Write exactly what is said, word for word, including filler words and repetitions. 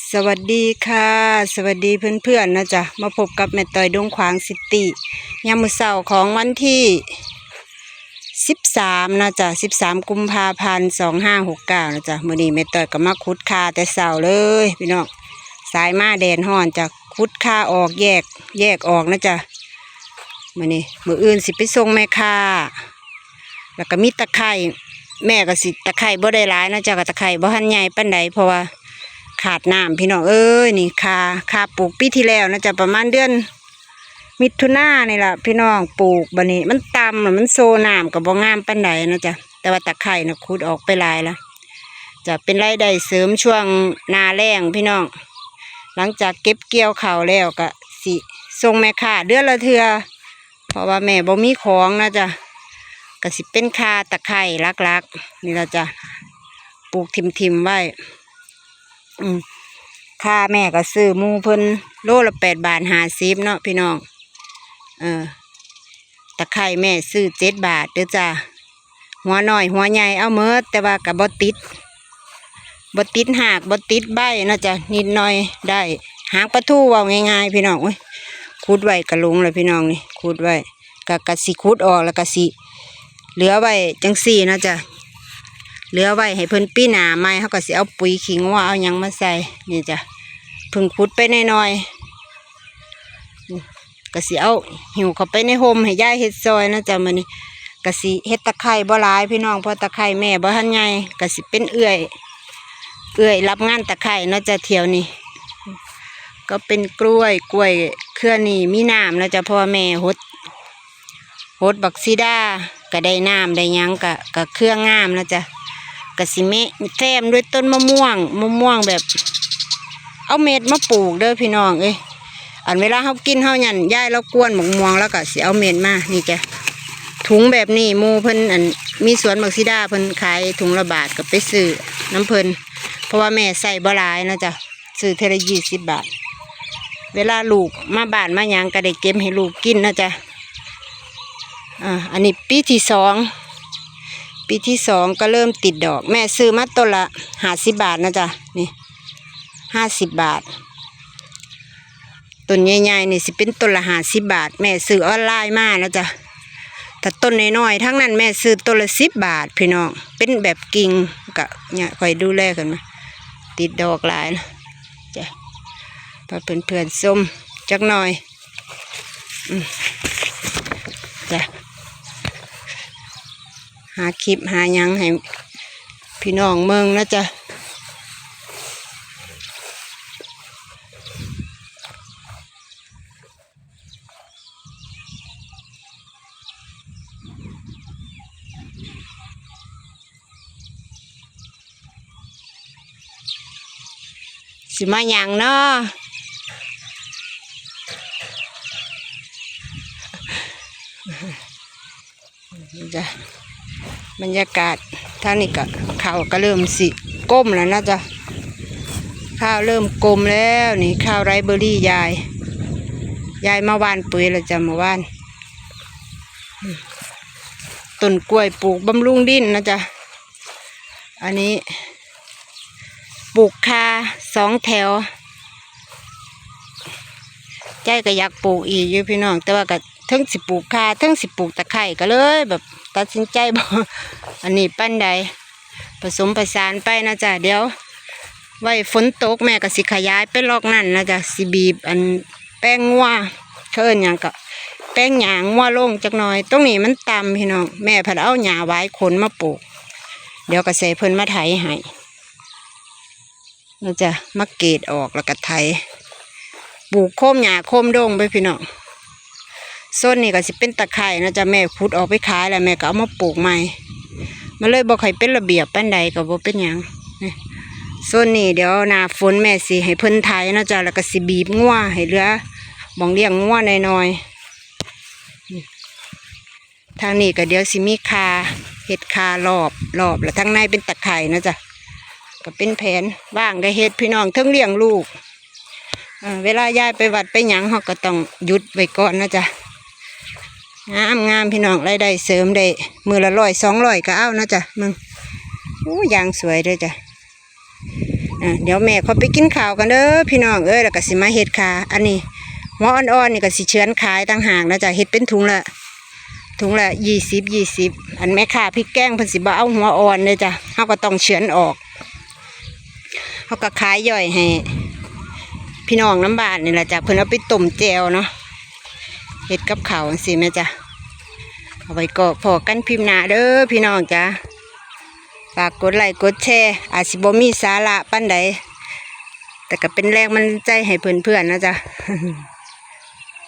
สวัสดีค่ะ สวัสดีเพื่อนๆนะจ๊ะ มาพบกับแม่ต้อยดงขวางซิตี้ ยามมื้อเช้าของวันที่สิบสามนะจ๊ะ สิบสามกุมภาพันธ์สองห้าหกเก้านะจ๊ะ มื้อนี้แม่ต้อยก็มาขุดข่าแต่เช้าเลยพี่น้อง สายมาแดดร้อนจ้ะ ขุดข่าออกแยก แยกออกนะจ๊ะ มื้อนี้ มื้ออื่นสิไปส่งแม่ค้า แล้วก็มีตะไคร้ แม่ก็สิตะไคร้บ่ได้หลายนะจ๊ะ ก็ตะไคร้บ่ทันใหญ่ปานใด เพราะว่าขาดน้ำพี่น้องเอ้ย นี่ข่า ข่าปลูกปีที่แล้วนะจ๊ะ ประมาณเดือนมิถุนานี่ล่ะพี่น้องปลูก บัดนี้มันต่ำแล้วมันโซน้ำก็บ่งามปานใดนะจ๊ะ แต่ว่าตะไคร้น่ะขุดออกไปหลายละ จะเป็นรายได้เสริมช่วงหน้าแล้งพี่น้อง หลังจากเก็บเกี่ยวข้าวแล้วก็สิส่งแม่ค้าเดือนละเทื่อ เพราะว่าแม่บ่มีของนะจ๊ะ ก็สิเป็นข่าตะไคร้หลักๆ นี่ล่ะจ้ะ ปลูกถิ่มๆไว้ อืม ข่าแม่ก็ซื้อหมู่เพิ่นโลละแปดบาทห้าสิบเนาะพี่น้อง เออ ตะไคร้แม่ซื้อเจ็ดบาทเด้อจ้ะ หัวน้อยหัวใหญ่เอาหมด แต่ว่าก็บ่ติด บ่ติดหาก บ่ติดใบเนาะจ้ะ นิดหน่อยได้ หากปลาทูเว้าง่ายๆพี่น้อง โอ้ย ขุดไว้ก็หลงแล้วพี่น้องนี่ ขุดไว้ ก็ ก็สิขุดออกแล้วก็สิเหลือไว้จั่งซี้เนาะจ้ะ เหลือไว้ให้เพิ่นปีหน้าใหม่ เฮาก็สิเอาปุ๋ยขี้งัวเอาหยังมาใส่ นี่จ้ะ เพิ่งขุดไปน้อยๆ ก็สิเอาหิ้วเข้าไปในฮ่มให้ยายเฮ็ดซอยนะจ๊ะ มื้อนี้ก็สิเฮ็ดตะไคร้บ่หลายพี่น้อง เพราะตะไคร้แม่บ่ทันใหญ่ ก็สิเป็นเอื้อย เอื้อยรับงานตะไคร้เนาะจ๊ะ เที่ยวนี้ ก็เป็นกล้วย กล้วยเครือนี่มีน้ำนะจ๊ะ เพราะว่าแม่หด หดบักซีดา ก็ได้น้ำได้หยังก็ ก็เครืองามนะจ๊ะ ก็สิแมะแซมด้วยต้นมะม่วง มะม่วงแบบ เอาเม็ดมาปลูกเด้อพี่น้องเอ้ย อันเวลาเฮากินเฮาหยั่น ยายลาวกวนบักม่วงแล้วก็สิเอาเม็ดมา นี่จ้ะ ถุงแบบนี้ หมู่เพิ่นอันมีสวนบักซีดาเพิ่นขายถุงละบาท ก็ไปซื้อนำเพิ่น เพราะว่าแม่ใส่บ่หลายนะจ๊ะ ซื้อเทื่อละยี่สิบบาท เวลาลูกมาบ้านมาหยังก็ได้เก็บให้ลูกกินนะจ๊ะ อ่า อันนี้ปีที่สอง ปีที่สองก็เริ่มติดดอก แม่ซื้อมาต้นละห้าสิบบาทนะจ๊ะ นี่ ห้าสิบบาท ต้นใหญ่ๆนี่สิเป็นต้นละห้าสิบบาท แม่ซื้อออนไลน์มานะจ๊ะ ถ้าต้นน้อยๆทั้งนั้นแม่ซื้อต้นละสิบบาทพี่น้อง เป็นแบบกิ่ง ก็เนี่ยคอยดูแลกันมา ติดดอกหลายนะจ๊ะ พาเพื่อนๆชมจักหน่อย อืม จ้ะ หาคลิปหาหยังให้พี่น้องเบิ่งนะจ๊ะ สิมาหยังเนาะ จ้ะ บรรยากาศทางนี้ก็ ข้าวก็เริ่มสิก้มแล้วนะจ๊ะ ข้าวเริ่มก้มแล้วนี่ ข้าวไรซ์เบอร์รี่ยาย ยายมาหว่านปุ๋ยแล้วจ้ะเมื่อวาน ต้นกล้วยปลูกบำรุงดินนะจ๊ะ อันนี้ ปลูกข่าสองแถว ใจก็อยากปลูกอีกอยู่พี่น้อง แต่ว่าก็เทิงสิปลูกข่า เทิงสิปลูกตะไคร้ ก็เลยแบบตัดสินใจบ่ อันนี้ปานใด ผสมผสานไปนะจ๊ะ เดี๋ยวไว้ฝนตกแม่ก็สิขยายไปลอกนั่นนะจ๊ะ สิบีบอันแปลงงัว เขาเอิ้นหยังก็ แปลงหญ้างัวลงจักหน่อย ตรงนี้มันต่ำพี่น้อง แม่ผัดเอาหญ้าหวายขนมาปลูก เดี๋ยวก็ใส่เพิ่นมาไถให้ เราจะมาเกตออกแล้วก็ไถ ปลูกโคมหญ้าโคมดงไปพี่น้อง โซนนี้ก็สิเป็นตะไคร้นะจ๊ะ แม่ขุดออกไปขายแล้วแม่ก็เอามาปลูกใหม่ มันเลยบ่ค่อยเป็นระเบียบปานใด ก็บ่เป็นหยัง นี่ โซนนี้เดี๋ยวหน้าฝนแม่สิให้เพิ่นไถนะจ๊ะ แล้วก็สิบีบงัวให้เหลือหม่องเลี้ยงงัวหน่อยๆ ทางนี้ก็เดี๋ยวสิมีข่า เฮ็ดข่ารอบ รอบ แล้วทางในเป็นตะไคร้นะจ๊ะ ก็เป็นแผน ว่างก็เฮ็ดพี่น้อง เทิงเลี้ยงลูก อ่า เวลายายไปวัดไปหยัง เฮาก็ต้องหยุดไว้ก่อนนะจ๊ะ งามงามพี่น้อง รายได้เสริมได้ มื้อละร้อยสองร้อยก็เอานะจ๊ะ มึง โอ้ ยางสวยเด้อจ้ะ ใน อ่ะ เดี๋ยวแม่ขอไปกินข้าวกันเด้อพี่น้องเอ้ย แล้วก็สิมาเฮ็ดค่ะ อันนี้หัวอ่อนๆนี่ก็สิเฉือนขายต่างหากนะจ๊ะ เฮ็ดเป็นถุงละ ถุงละยี่สิบ ยี่สิบ อันแม่ค้าพริกแกงเพิ่นสิบ่เอาหัวอ่อนเลยจ้ะ เฮาก็ต้องเฉือนออก เฮาก็ขายย่อยให้พี่น้องนำบ้านนี่ล่ะจ้ะ เพิ่นเอาไปต้มแจ่วเนาะ เฮ็ดกับข้าวจั่งซี้แม่จ้ะ เอาไว้ก็พ้อกันคลิปหน้าเด้อพี่น้องจ้ะ ฝากกดไลค์กดแชร์ อาจสิบ่มีสาระปานใด แต่ก็เป็นแรงบันดาลใจให้เพื่อนๆนะจ๊ะ